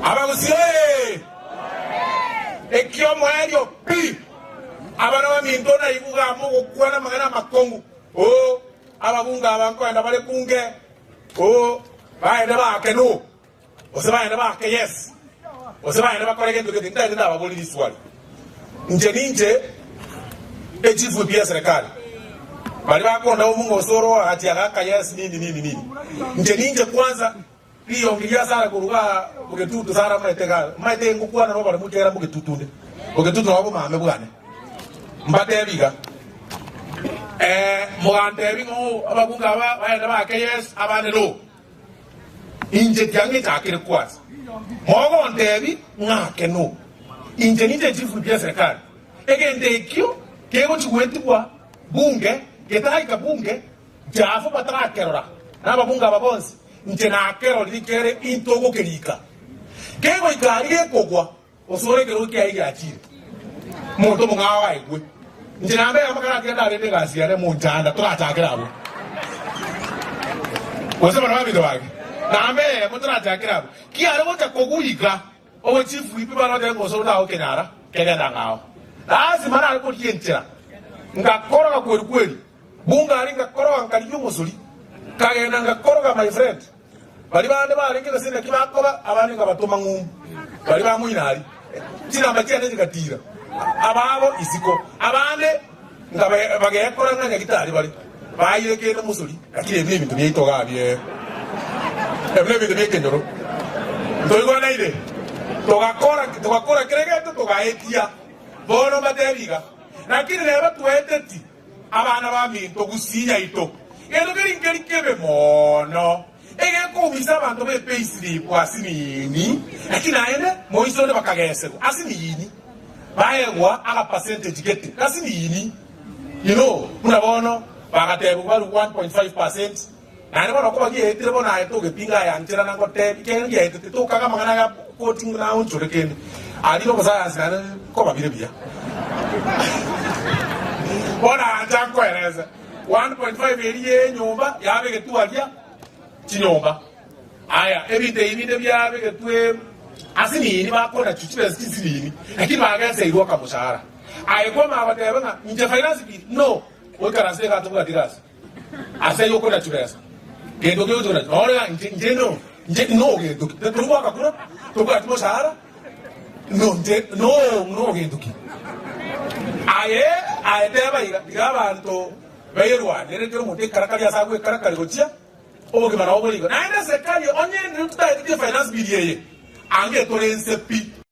Abagusii oye! Ekiomoerio pi! Abana baminto naigwe iga mogokwana amang'ana amakong'u, Oo, ababunge aba nkoenda bare bunge, oo, baende baake no, gose baende baake yes, gose baende bakore gento gete. Ntaete ndababorie riswali. Inche ninche echief whip y'eserekari. Baria bakonda omong'oso oro agachi agaaka yes nini nini nini. Inche ninche kwanza Riongi ria Sara korwa igaa bogetutu, Sara amaete igaa, maete ngokwana noboremu ekiagera mbogetutu nde, bogetutu nabo bomame bwane. Mbatebi iga, Ee, mogantebi ng'a oo, ababunge aba baende baake yes, abande no. Inche tiang'echakire kwansa. Mogontebi ng'ake no. Inche ninche chief whip y'eserekari. Egento ekio kegochi goetigwa bunge, getaraika bunge, Jaafo batarakerora, na ababunge aba bonsi, inche nakerorire kere intogokerika. Kegoika aria gekogwa, osore ekerogo kiaye giachire, omonto omong'ao aegwe. Inche nambe eyemo karatiga ndarende egasi yane monchanda, torachakere abwo. Gose bana baminto bake, nambe eyemo torachakere abwo. Kiare gocha kogwa iga, Obochifu ibi barotebe ng'a osoro tagokenyara kegenda ng'ao. Lasima nare korigia enchera, ngakoroga kweri kweri. Bunga aria ngakoroga nkarigia omosori, nkagenda ngakoroga my friend. Baria bande barenge gose naki bakoba, abande nkabatoma ng'umbu. Baria ba moino aria, chinamba chiane chigatiira, ababo isiko. Abande nkabe bagekora ng'a nyagitari bare, baire kende mosori, lakini ebi nebinto biaito igaa bie ebi nebinto bi'ekenyoro. Ntoigwanaine? Togakora togakora kera egento togaetia. Bono mbatebi iga, lakini neba twaeteti Abana baminto, gusii yaito, gento keria nkeri kebe mono, egekoumisa abanto be payslip asinini, lakini naende moiso onde bakageserwa asinini, baegwa aga percentage gete gasinini, you know, buna bono bagatebigwa barue 1.5%, naende bono okoba giaetire bono aye togepinga aya nchera nagotebi, ekiagera giaetete tokaga amang'ana aya koti naonchore kende, aria nobosayansi naende koba bire buya. Bono ancha nkoerese 1.5 eria y'enyomba yabegetwe aria chinyomba. Aya ebinto ebi binde biabegetwe ase nini bakona chibesa chinsinini, lakini bageseirwe akamoshahara. Aye kwamanya goteba ng'a inche finance bill no, goikaransa iga tobwati gasi. Ase ayio okona chibesa, gento ki ogochia konacha? Noro ng'a inche, inche no, inche no gento ki? Tori goaka kura, tobwati moshahara, no inche no, no gento ki? Aye, aye teba iga, tiga abanto bairwanere kera omonto ekarakari ase agwekarakari gochia, obogima nabo bore igo. Naende eserikari onye totagete finance bill eye, ange tore nse pi.